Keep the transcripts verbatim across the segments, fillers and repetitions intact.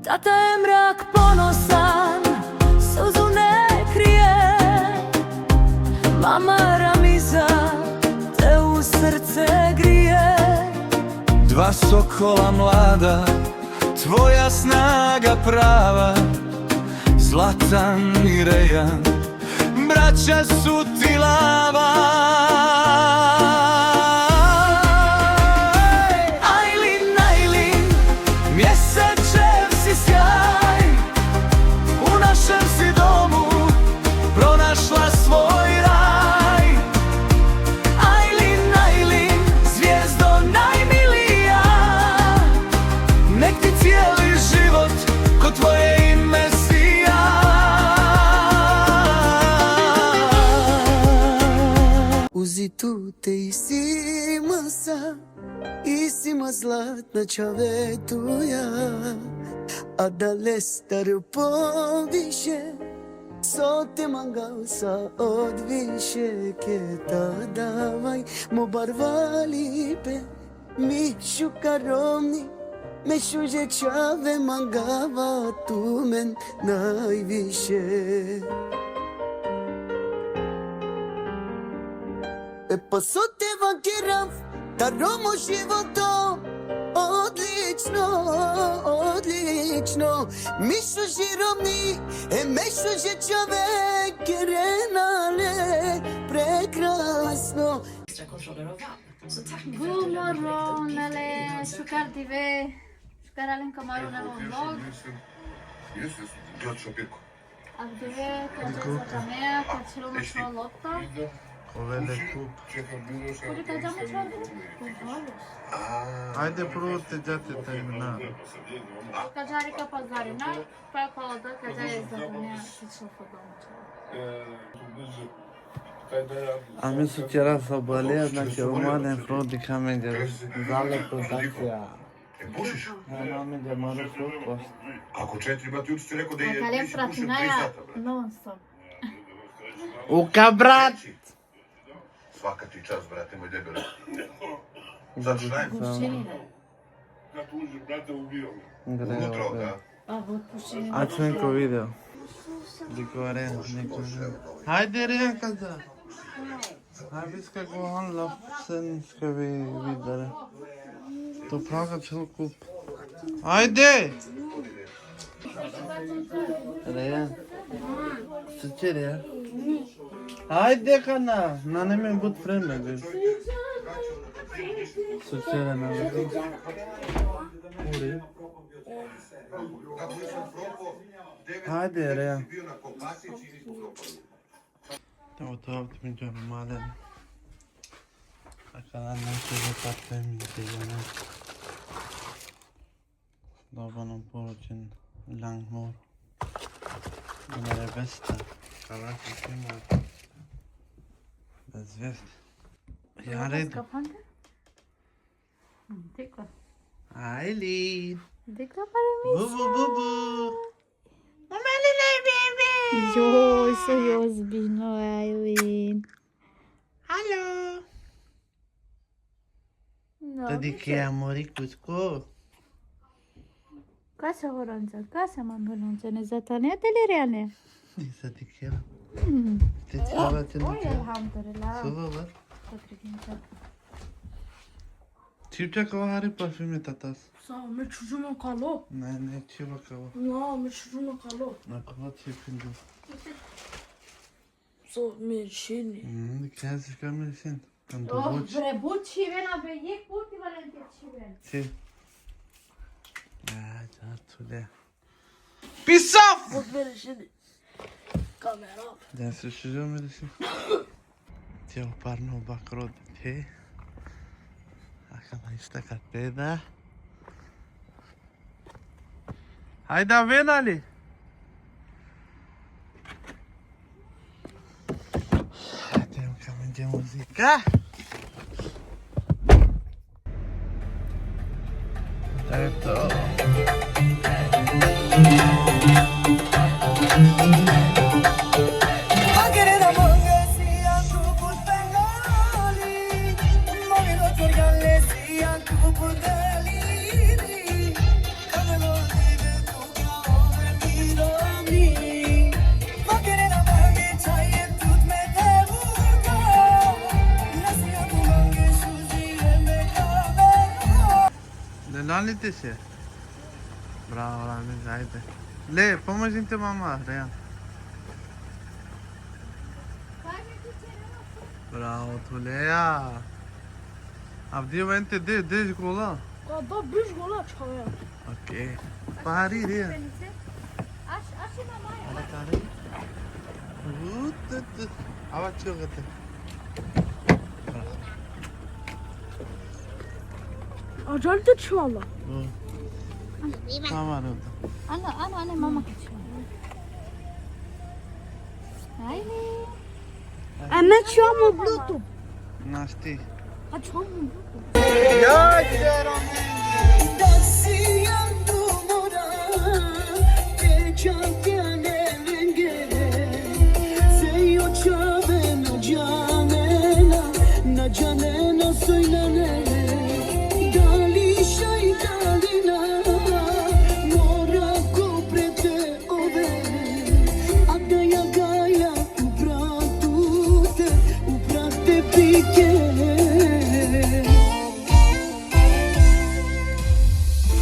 Tata je mrak ponosan, suzu ne krije. Mama Ramiza te u srce grije. Dva sokola mlada, tvoja snaga prava. Zlatan i Rejan, braća su ti lava. Ajlin, Ajlin, mjesečev si sjaj, u našem si domu pronašla svoj raj. Ajlin, Ajlin, zvijezdo najmilija, nek ti cijeli život ko tvoje ime sija. Uzi tute isi masa, isi ma zlatna čave tuja, a da lestar poviše, so te mangav sa odviše, keta davaj mo barvalipe, mi šukar romni, me šuže čave mangava tumen najviše. E pa so te vakerav, taro mo životo odlično, odlično. Mi šuži romni, e me šuže čave kerena le prekrasno. Gumoro, nale, šukar dive, šukar alen ko amaro novo vlog. Avdive ka dža iza Kanea, ka čhirol mo čhavo lopta. Ovele kup. Kuri ka dža mo čhavo? Ajde, prvo te dža te tajmina. Ka dža ri ka pazari, na, pa ka oda ka dža iza Kanea, ki čhavo fodo mo čhavo. A mi so ćera sabale, znači, o malen prodi kamenđe, Zale produkcija. E, pušiš? Ja, na, mi da mora šuko. Ako četiri, brate, jutro si rekao da je, Natalija nisi pušio tri pratinaja sata, brate. Non stop. Uka, brat! Svaka ti čast, brate moj, debeli. Sad šlajm. Pušenje. Kad uđe, brate, ubio me. Unutra, da. A, vot pušenje. A čujem ko video. Dikore, neko. Hajde, Renka, da. Hajde, ska go on laf sen ska vi vidare. To praga čelo kup. Ajde! Reja. Suče, Reja. Ajde, kana. Nane me but freme, be. Suče, Reja. Ure. Ajde, Reja. Evo to, opet mi džano malen. Akala nešto za ta pemite, ja ne. Doba nam poručen lang mor. Numere besta. Kala se sima. Bez vest. Ja, red. Kapanka? Dikh. Ajli. Dikh, pare mi. Bubu, bubu. Mama, lele, bebe. Joj, so i ozbiljno, Ajlin. Alo. No, te dikhe, amori kucko. Kasa horanca, kasa man horanca, ne zatane te le reane. Nisam dikhela. Hmm. Te čhava te. Oj, elhamdulillah. Sova var. Čipča kava hari parfum e tatas. Sa, me čužuma kalo. Ne, ne, čuva kalo. Na, me čužuma kalo. Na kava čipin du. So, me šini. Hmm, kya se kya me šin? Kan to. Oh, buč. Bre, but čhivena be, jek puti valen te čhiven. Si. A, ja, tu le. Piss off! But me šini. Kamera. Den se šužo me šini. Te o parno bakro te. Akala ista kateda. Hajde, ven ali. Hajde, kamenđe muzika. Eto. Nite se. Bravo, Ramiz, ajde. Le, pomožin te mama, Rejan. Bravo, tu, Leja. Avdive ente de, deš gola. Ka da biš gola čhave. Okej. Pahari, Rejan. Ač, ač, mama. Ada kare. Ut, ut, ut. Ava čogate. Acayip de çuvala. Hı. Tamam, oldu. Ana, ana, ana, mama. Haydi. Ama şu an Bluetooth. Našti. Ha, şu an Bluetooth. Ja, Jerome.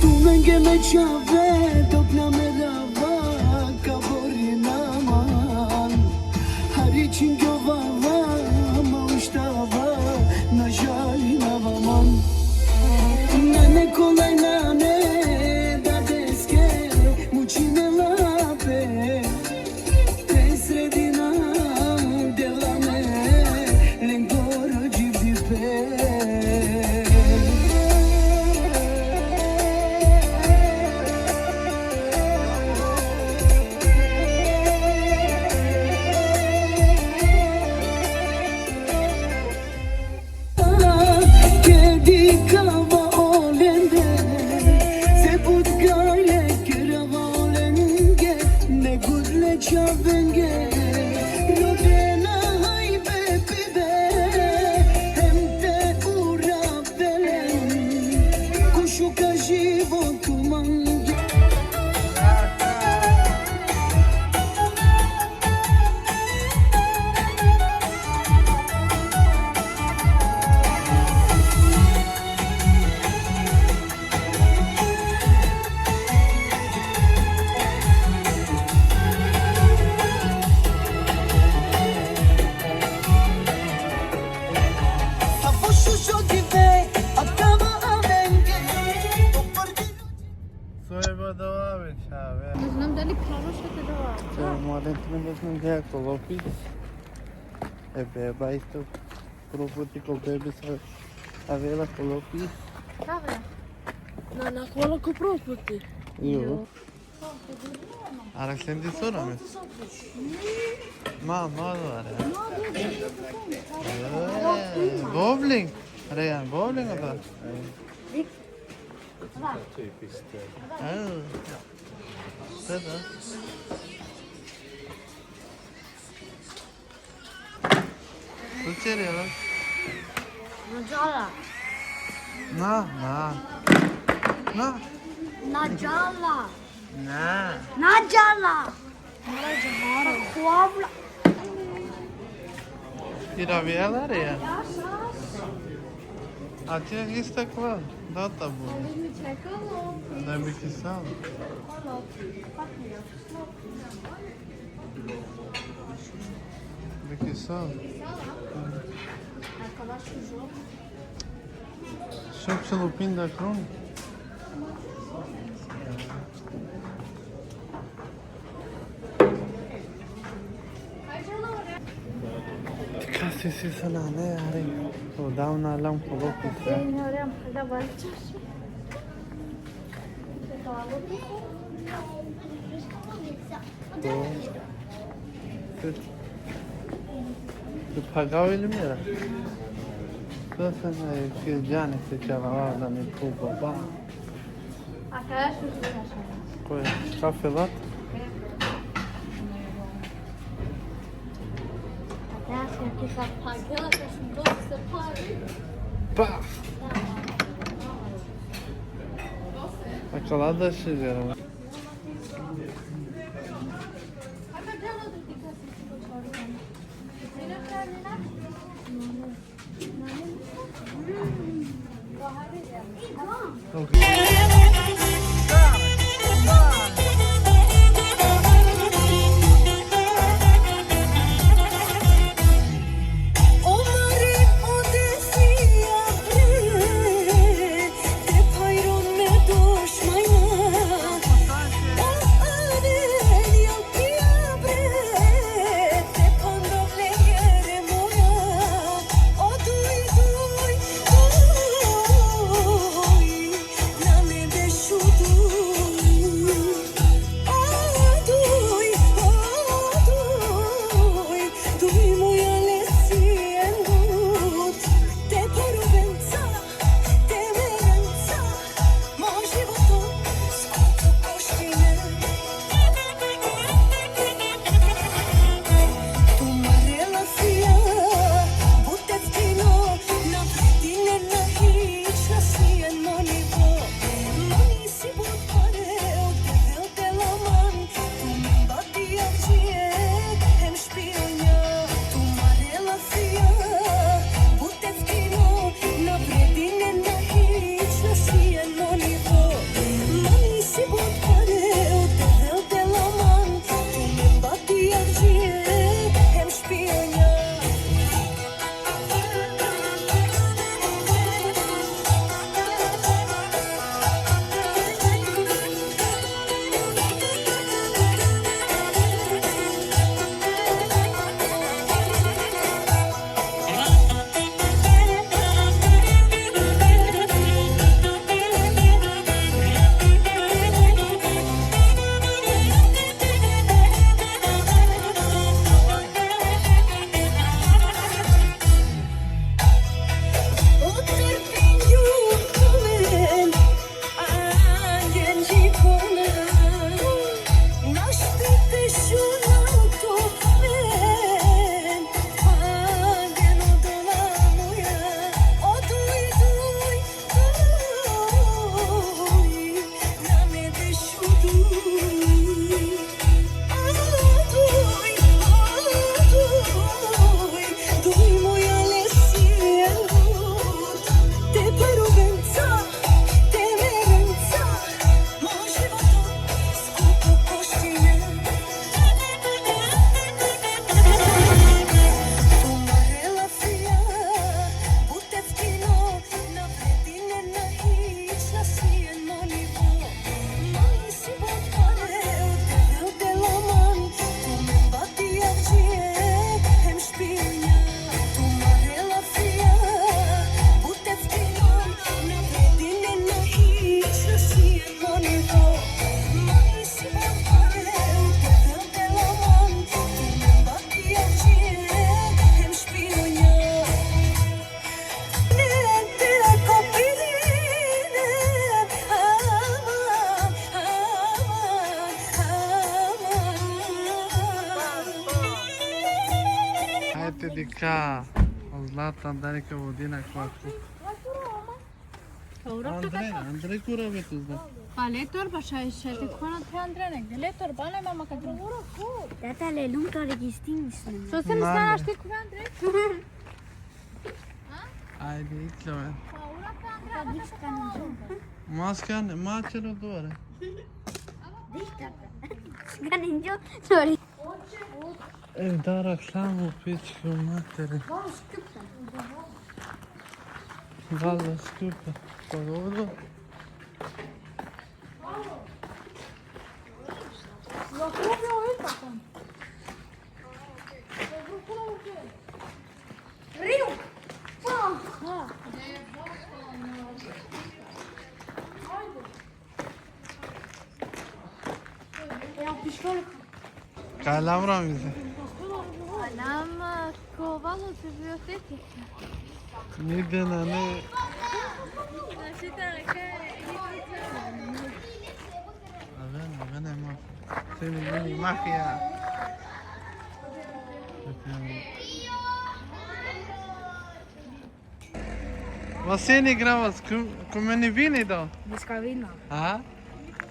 Tu menge me čhave, dok na me rava, ka bori na man. Hari čingjova va, ma ushtava, na žalinava man. Na ne kolaj na ne dadeske, mučinela pe. Te sredina devla me, lengoro dživdipe. Kedi kava olende, se but gale kerava olenge, ne gudle čavenge, rodena hajbe pibe, hem te ura velen, kušu ka životu mange. Sojba dova be, čhave. Ne znam da li pravo što te dova. Čhave, moram te ne znam gdje je Kolopis. E, beba isto. Prvo puti ko bebi sa avela Kolopis. Kave? Na, na, kola ko prvo puti. Jo. Ara sendi sora me. Ma, ma, dovare. E, bowling. Rejan, bowling da. Evo. Sve da. Slučaj, jel? Na džala. Na, na. Na. Na džala. Na. Na džala. Mara džala. Kuavla. Ira vjela re, ja. A ti je ista kva? Da, tabu. Da bi kisal. Deki sağ ol. Šok će lupin da krun. Kasi si sana ne, ari. Odavna lam kolo kuse. Tu, tu pagao ili mira? To sam, e, ke džane se čavala da mi tu baba. Ko je? Kafe lat? Pa! Akala da širjera. Dika, o Zlatan, dali ka vodina ko ako. Pa urok to Andre, kato. Andre kura be tu zna. Pa le torba šaj, šaj te kona te Andre negde. Le torba, ne mama ka dina. Tata, le lum to registin snem. So se Na, misla ne. Našti kuve Andre? Ajde, iklo me. Pa urok to Andre. Pa diska ninđo. Maska ne, ma ćelo dore. Diska. Diska ninđo, sorry. E, dara klamo pičko materine. Valo skupa. Valo skupa. Pa dobro. Rio. Pa. Ja, pištolka. Kaj lamra mi se? Alam, a, kovalo biblioteke. Nigde na ne. Znači, da, kaj, Aven, aven, ema. Seni meni mafija. Vaseni gravas, ku, ku meni vini do. Diska vina. A?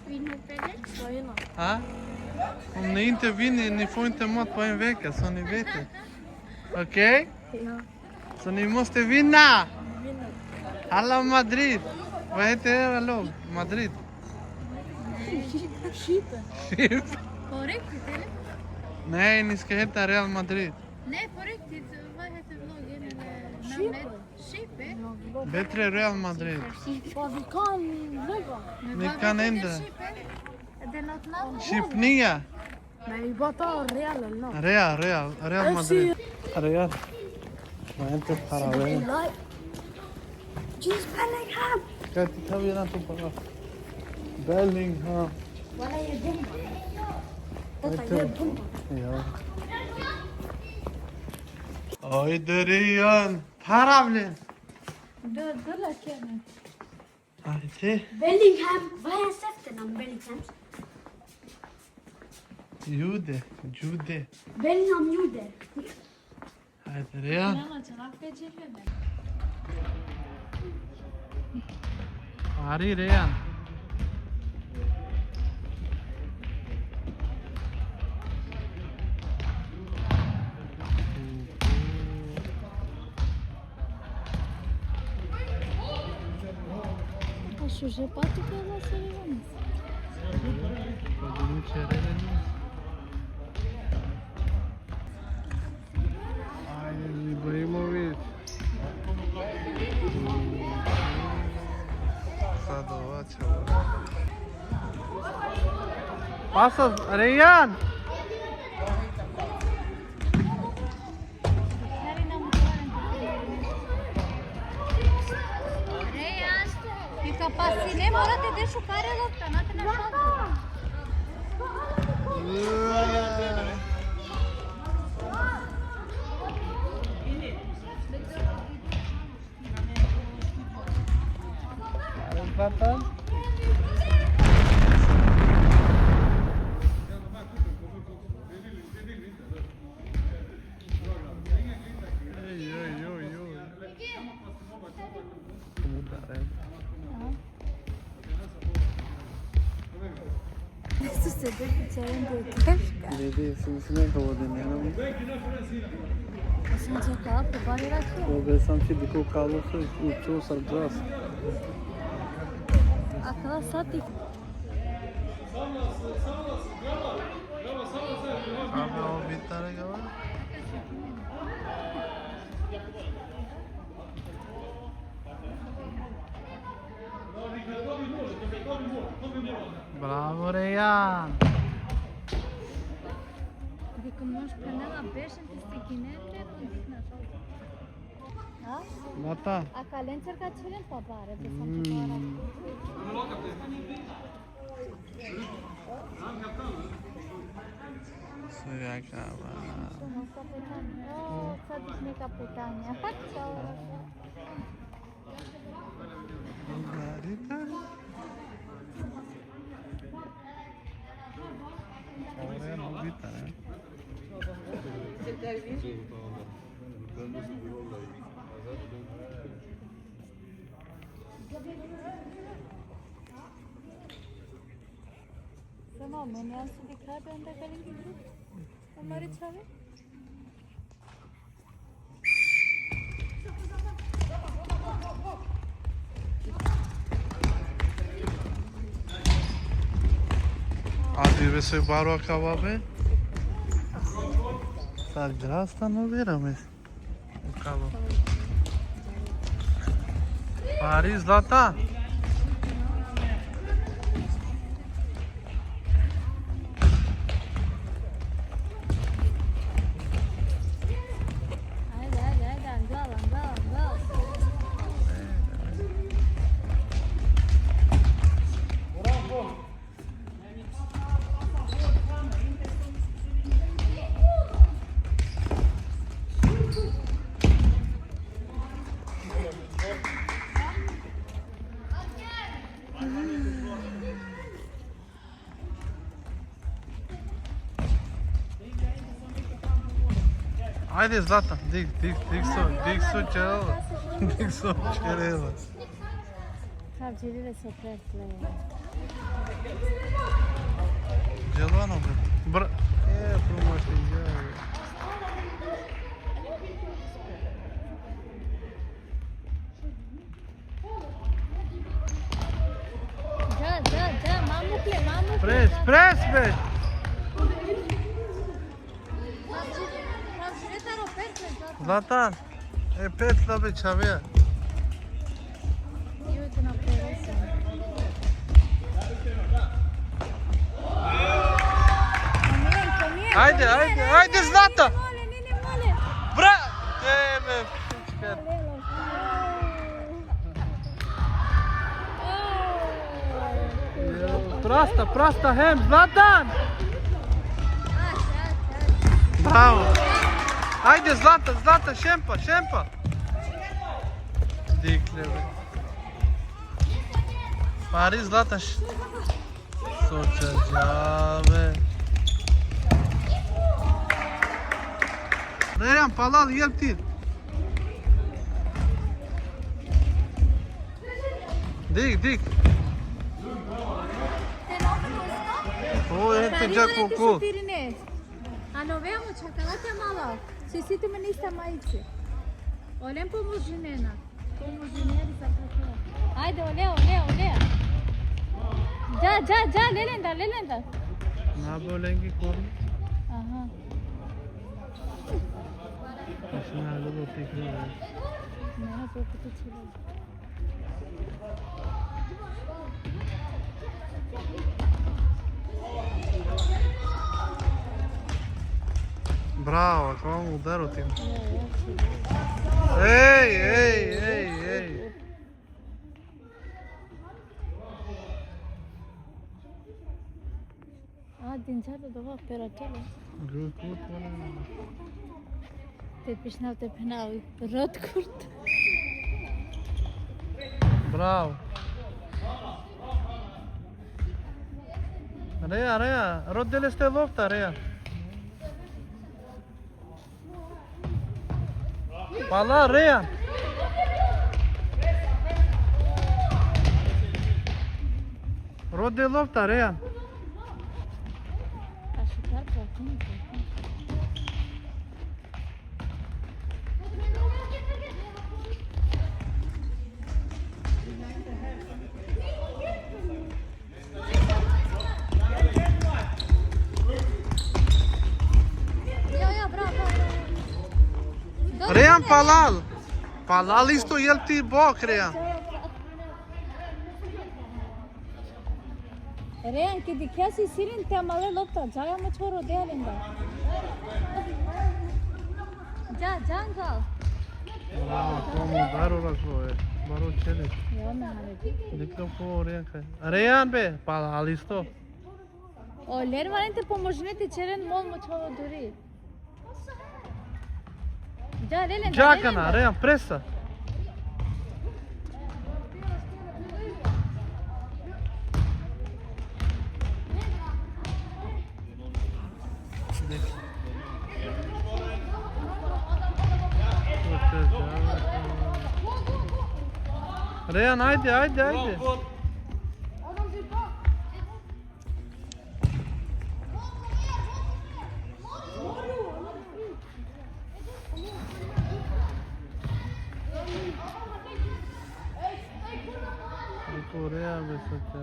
Vino pele? Diska vina. A? Om ni inte vini, ni får inte mat på en vecka, så ni vet det. Okej? Ja. Så ni måste vinna! Vinna. Alla Madrid. Vad heter era lag? Madrid? Skipe. Skipe. På riktigt, eller? Nej, ni ska heta Real Madrid. Nej, på riktigt. Vad heter lagen? Eller namnet? Skipe. Bättre Real Madrid. Vad vi kan lägga. Men ni kan ändra. Är det något namn? Chipnia. Nej, bara ta Real eller något. Real, Real, Real Madrid. Real. Ma inte para ver. Jude Bellingham. Kati tabi na tu para. Bellingham. Wala ya bomba. Tata ya bomba. Ya. Ay, Derian. Paravle. Dur, dur la kene. Ajde. Bellingham, vad är hans efternamn? Bellingham? Jude, Jude. Bellingham Jude. Ajde, Rejan. Nema će lako je džirve. Ari, Rejan. Pa šuže patika la Srebrenici. Pa Dimiće Redenić. Ajde, Ibrahimović. Sad ova će. Pasa, Rejan! Rejan, ti kapasine, mora te deš u kare lopta, na te našalta. Zlatan. Ej, ej, ej, ej. Udar, e. Aha. Esto se ve que se vende de kefka. Dede, si, si ne kao da ne, ne. Sam čekala po bari račun. Obe sam ti diko kalo se u čo sar džas. Akala sati. Abi, o bitare gava. Bravo, Rejan! Dikë më shpenela beshen të stikinen të rëndë në shokë. A? Mata. A ka lencer ka qëllim pa bare, dhe sa të para. Mm. Soja kava. O, sad ih neka pitanja. Čao. Ovo je bitan, ne? Samo, mene ansu dikhave, onda kalingi grupu. Amare čhave. Adi ve se baro akava be. Sa grasta no vera me. Ukalo. Pari Zlata. Ajde, ajde, ajde, angal, angal, angal. Ajde, Zlata, dig, dig, dig so, dig so ćerela. Dig so ćerela. Ka dželile so pres le. Dželano, bre. Bra-, e, promašinđa. Dža, dža, dža, ma mukle, ma mukle. Pres, pres, be. Zlatan, e pet la be čhavea. Ajde, ajde, ajde, Zlata. Bra-, e, me, pička. Prasta, prasta, hem, Zlatan! Bravo! Ajde, Zlata, Zlata, šempa, šempa! Dikle, be. Pari, Zlata, š-, so čađave. Rejan, palal, jel ti? Dik, dik. O, e, te dža kuku. A no vemo, čakala te malo. Če si tu me nista majice. Olen pomožinena. Pomožineri za kuku. Ajde, ole, ole, ole. Dža, dža, dža, lelenda, lelenda. Na be olengi korno. Aha. Aslında öyle bir teknik var. Ne yapıyor kutu çeviriyor? Bravo, kom udar o tim. Ej, ej, ej, ej. A, dinđa da dova pera tele. Good, good, good. Te pišnav, te phenav, rot kurt. Bravo. Reja, Reja, rot dele ste lopta, Reja. Pala, Reja. Rode lopta, Reja. Jo, jo, bravo, bravo, bravo. Rejan, palal. Palal isto, jel ti bok, Rejan? Rejan, ki dikhea si sirin te amale lopta, džaja mo čhoro de alenda. Dža, džangal. Bravo, komu, baro raklo e. Baro čele. Jo, me hale. Diklo ko Rejan kaj. Rejan be, palal isto. O, len varen te pomožine te čeren mol mo čhavo duri. Dža, lelen, dža lelen kana, da. Rejan, presa. Rejan, ajde, ajde, ajde. Korea be sa.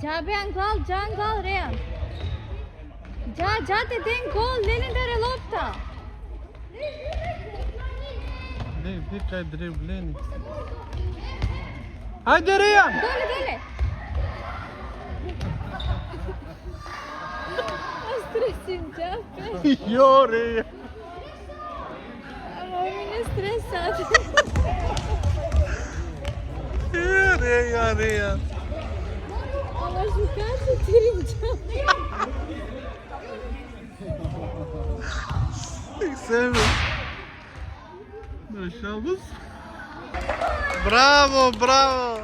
Dža be angal, dža angal, Rejan. Dža, dža te den gol, le le dare lopta. Dej, dej kaj driblini. Ajde, Rejan! Dole, dole! Stresin džape. Jo, Rejan! Ama mine stresat. Rejan, Rejan. Ama şu kaç tirim džape. Seven. Mašallah. Bravo, bravo.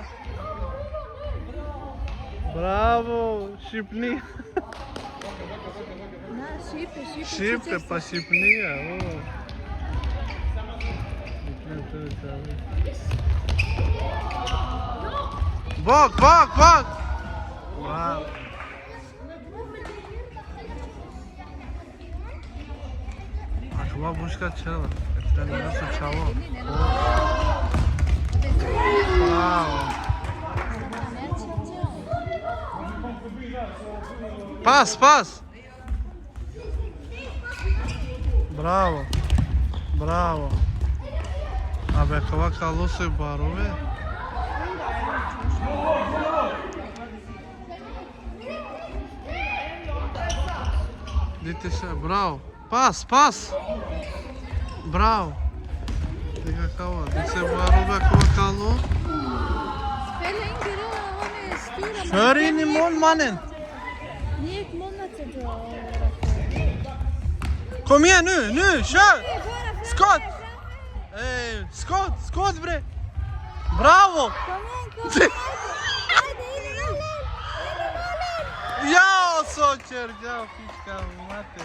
Bravo, šipni. Na, šipe, šipe. Šipe, pa šipnija, o. Bok, bok, bok. Bravo. Akava buška čela. Etrani su čavo. Bravo. Pas, pas. Bravo. Bravo. Abe, akava kalo soj barove. Dite se, bravo. Pas, pas. Bravo. Dikh akava. Dite se, bravo, be akava kalo. Spela ingiro, one stura. Šarini mon manen. Nijek mon na te do. Kom je, nu, nu, šut. Skot. Ej, skot, skot, bre. Bravo. Come on, come on. Ajde, ajde, ajde. Jao, so ćerđa, pička mate.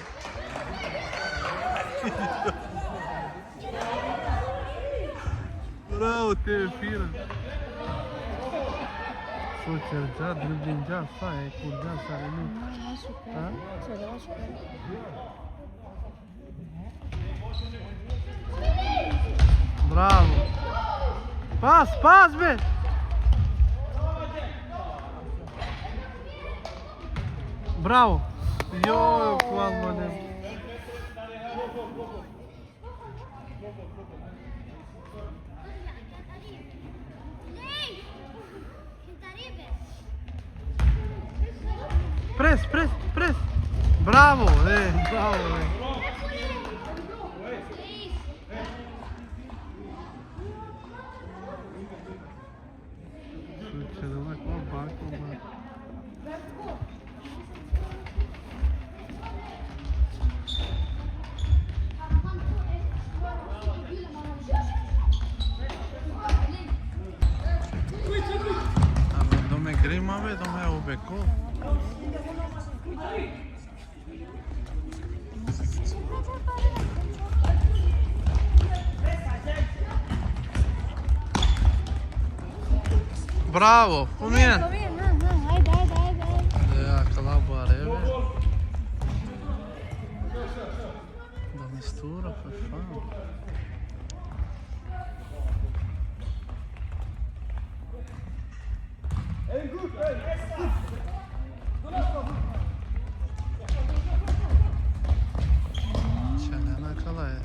Bravo, te fira. So ćerđa, driblinđa, sa e, kurđa, sa e, nu. Ha? Bravo. Pas, pas, be. Bravo. Jo, hvala, mane. Pres, pres, pres. Bravo, e, bravo, e. Šut će da ovako, ovako, ovako. Dome grima, be, dome obeko. Bravo, come on. Come on, ha, ha, ajde, ajde, ajde, ajde. Ja, kalabare, be. Da ne stura, fe fan. Čelena kala je.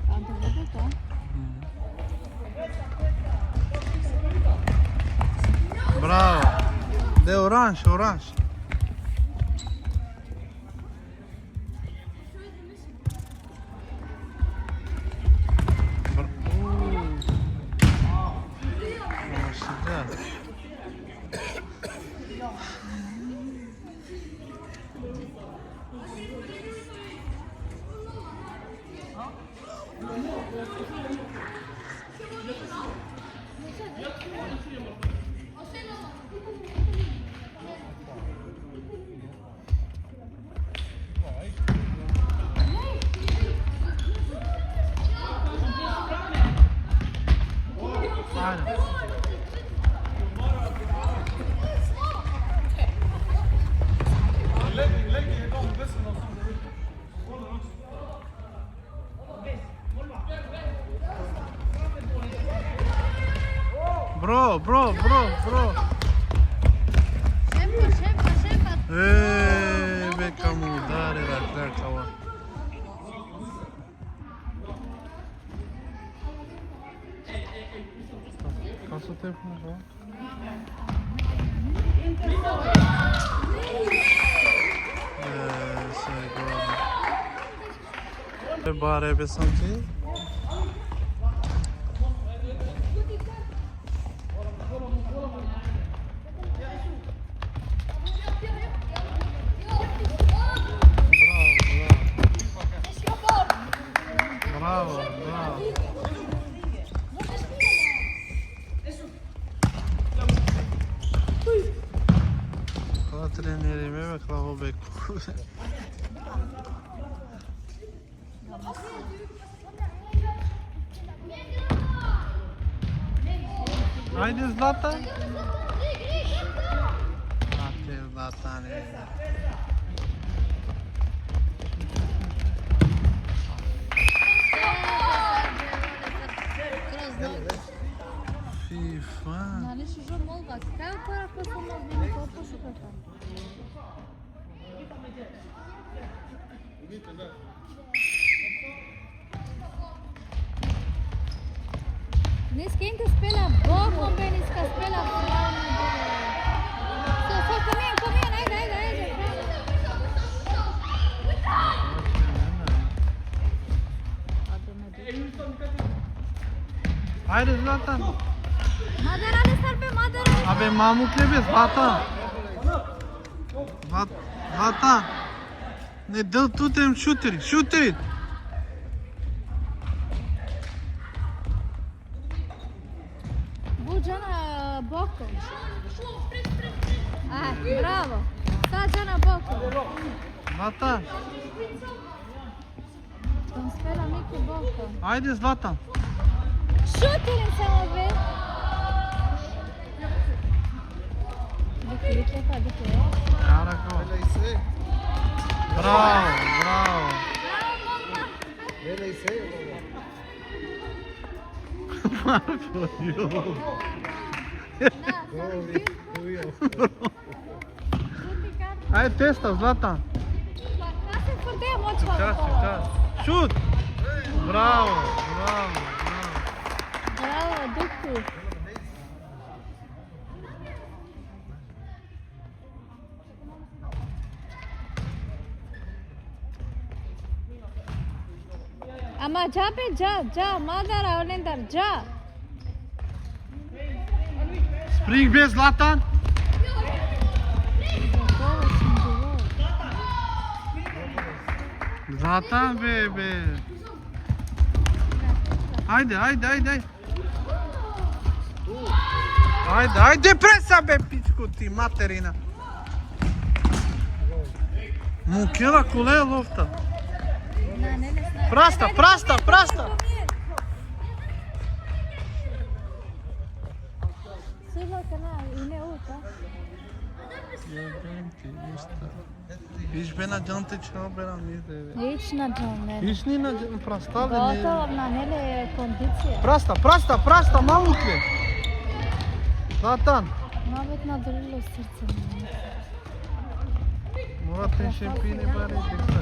A dobro da to. Mhm. Bravo. De oranž, oranž. Br-, uuu. Ovo si da. Tamam. Kaç o telefonu var? Ee, şey, doğru. Bare be sanki. Bravo, bravo. Bravo, bravo. Hvala trenerime, hvala Beku. Ajde, Zlatan. Ajde, Zlatane. Kroz noge. FIFA. Ma nisi žur molba. Kaj ukora ko sam molba, ko pošukata. Nis kente spela bokon, be, nis ka spela flan. So, so, come in, come in, ajde, ajde, ajde. Ajde, Zlatan. Madara le sar, be, madara le. Abe, mamuk le, be, Zlatan. Zlat-, Zlatan. Ne, del tu tem šutiri, šutiri. Bu džana bokon. Aj, bravo. Sa džana bokon. Zlatan. Transfera Miki bokon. Ajde, Zlatan. Šutiri samo, be. Dikte, dikte, pa, dikte. Karakol. Bravo, bravo. Bravo, momka. Marko, jo. Na, sorry. Ajde, testa, Zlatan. Čas, čas. Šut! Bravo, bravo, bravo. Bravo, Duku. Ama dža, be, dža, dža, madara olendar, dža. Spring, be, Zlatan. Zlatan, be, be. Ajde, ajde, ajde, ajde. Ajde, ajde, presa, be, pičko ti materina. Mukela, kole je lopta. Prasta, prasta, prasta. Sila kana ine uta. Jebem ti, ništa. Hiç be na džan te čhal, be, na mi deve. Hič na džan, ne. Hič ni na džan, prasta le, ne. Gotovo, na, ne le kondicija. Prasta, prasta, prasta, mamuk le. Zlatan. Mabet na dolilo srce mi. Mora te šempine bare, dikta.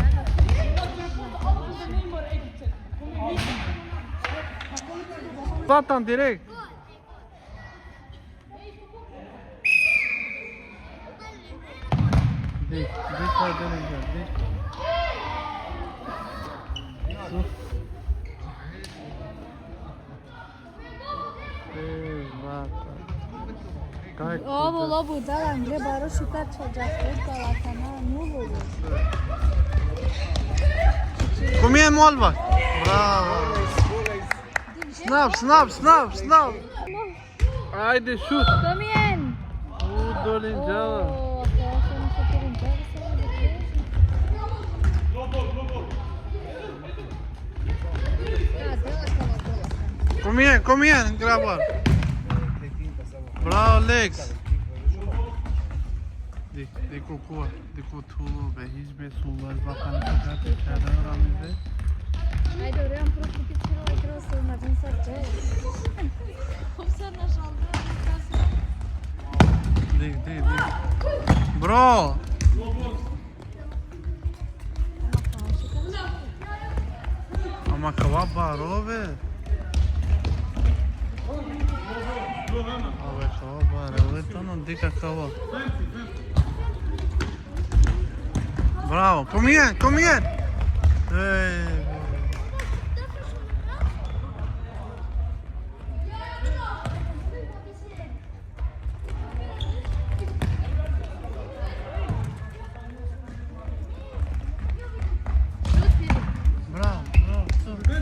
Zlatan, direkt. Dik, dik, hajde, dik, dik. Uf. E, baka. Kaj. Ovo lobu dalan, gle, baro šutar čađa, fudbala kana, nulu. Come je molba? Bravo. Snap, snap, snap, snap. Ajde, šut. Come in. U, dolinđa. O, ako ja sam šutirinđa, samo da kažem. Da, dela sam, dela sam. Come in, come in, graba. Bravo, Lex. Dik, dik, o kuva. Dikh o thulo be, hiç be sulo, es bakan kate chada ramize. Ajde, ore, am prosto ki chiro, ajde, so na din sa to. Hopsa na žalda, na kasa. Dik, dik, dik. Bro! Ma kava baro, be. Ove kava baro, ove tano dikh kava. Bravo, come here, come here. Ej. Bravo, bravo, super.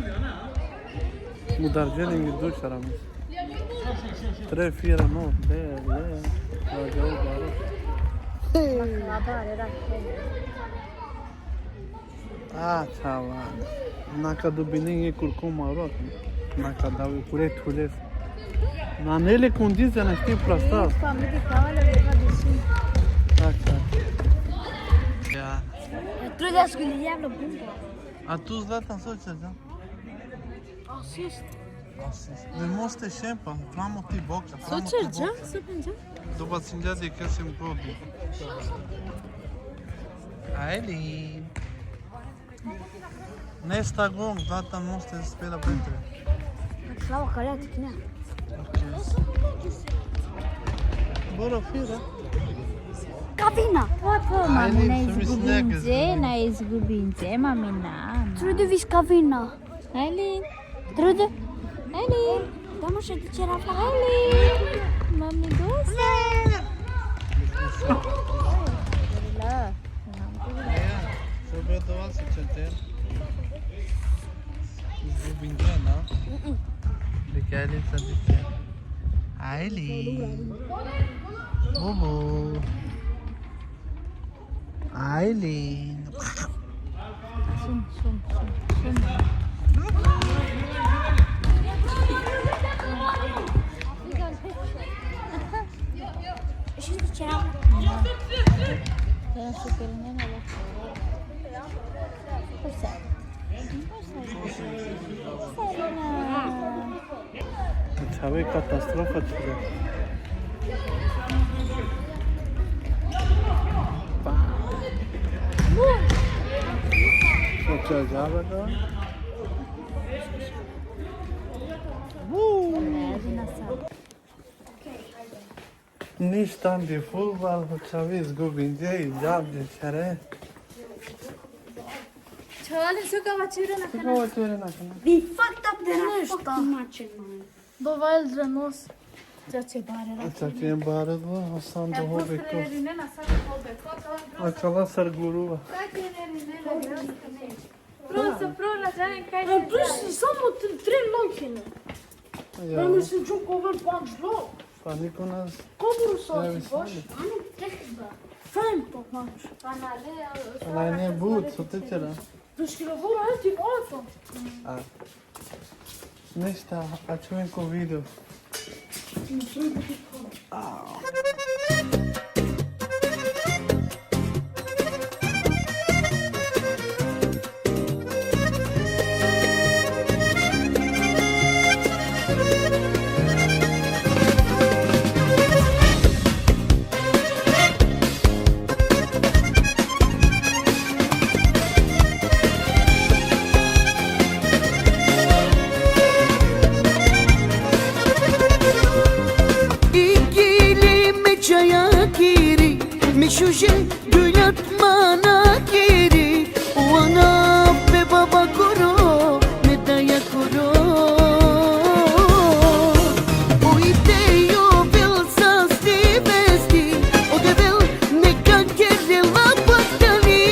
Udar gjelim i duj saramis. Tre, fire, no, le, le. Ja, ja, ja. A, čhava. Na ka dobinen e kurko marot. Na ka dave kure thule. Na nele kondicija na šti prasta. Nisam, mi ti tavale, mi pa dišim. Tak, tak. Ja. Truda skulija lo bumbo. A tu, Zlatan, so ćeš, da? Asist. Asist. Ne možete šempa, pramo ti boksa, pramo ti boksa. So ćeš, da? So ćeš, da? Dobacinđa di kesim godi. Ajde. Nesta gong, Zlatan, možete spela betre. Slavo, kalja ti kine. Okej. Boro fira. Kavina. Po, po, ajde, mamina, izgubinđe, na izgubinđe, mamina. Trude viš kavina. Ajde. Trude. Ajde. Damo še ti ćerava. Ajde. Mami dosta. Alhamdulillah. Ja, so be dova se čete. Izgubinđe, na? Mm-mm. Dikh, Ailin sa dikh. Ailin. Bubu. Ailin. Šun, šun, šun, šun. Šun ti ćerava. Čhave, katastrofa ćhave. Pa. Ko će džaba da? Ništa, andi fudbal, čhave, izgubinđe i džabe ćhere. Čhavalen, so ka vaćere na kana? So ka vaćere na kana? We fucked up the fucking match, man. Dova el drenos. Čače bare rakhi. Čače bare do, Hasan do ho beko. Rine na sa ho beko. A čala sar guruva. Sa kene rine na. Pro, sa pro na džanen kaj. A plus samo t-, tri lokine. Ja. Ja mislim, čuk ovel panč lok. Pa niko nas. Kobor so si boš? Ani tehba. Fajn to panč. Pa na le, a, pa na le but, so te ćera. Plus ki govor, a ti iPhone. A. Ništa, a čujem ko video. A. Ikili me čaja kiri, me šuže dulat mana kiri, o ana pe baba koro, me daja koro. O ite jo vel sasti vesti, o Devel me ka kerela patani,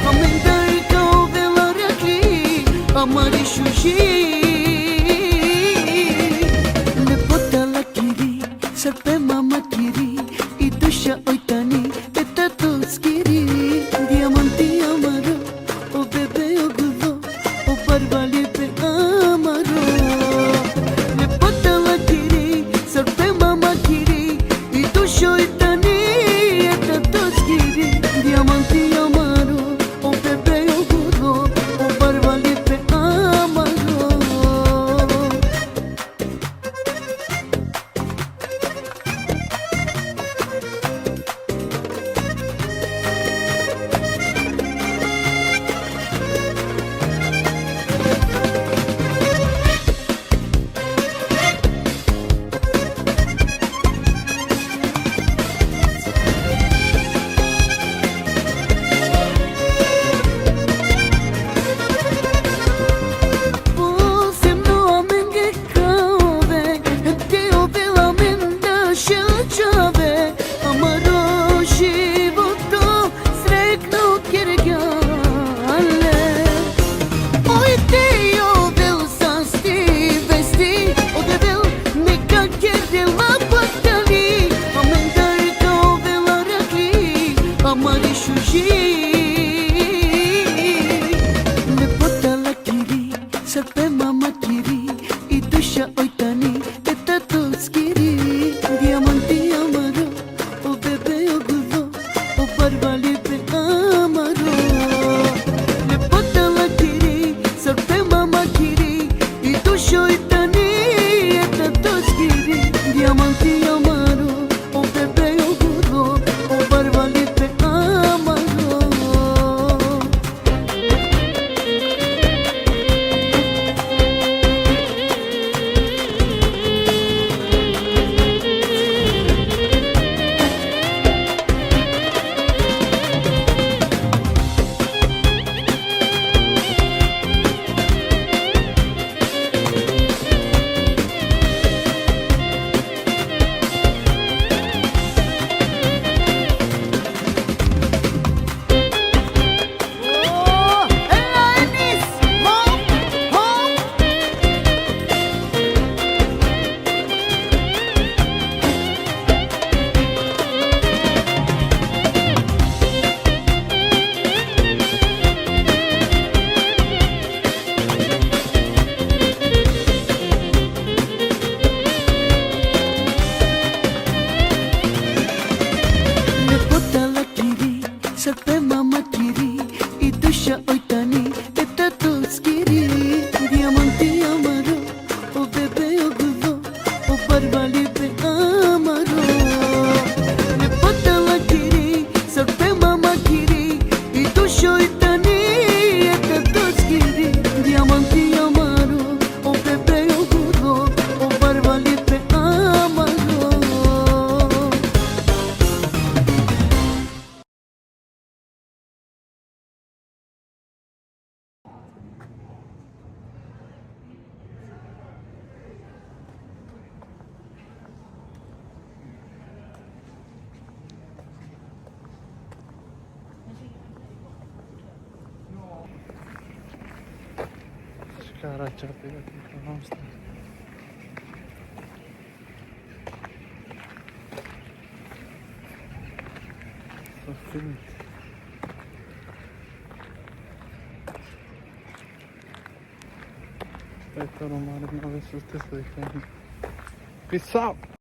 amen daj ka ovela rakli, amari šuži. Lepota la kiri, sar pe mama kiri, i duša oj tani, e tatos kiri, dijamanti amaro, o bebe Amari šuži, lepota lakiri, sar pe mama kiri, i duša oj tani, e tatoskiri, dijamanti amaro, o bebe o gulo, o barvalipe amaro. Lepota lakiri, sar pe mama kiri, i duša oj tani, e tatoskiri, dijamanti amaro, o bebe o gulo, o barvalipe amaro. Lepota lakiri, sar pe mama kiri, i duša oj tani, e tatoskiri, dijamanti amaro, o bebe o gulo, o barvalipe amaro. Lepota lakiri, sar pe mama kiri, i duša oj tani, e tatoskiri, dijamanti amaro, o bebe o gulo, o barvalipe amaro. Škara čape, kako je to monster. So sweet. Eto, romare, no, već su te slike. Peace out.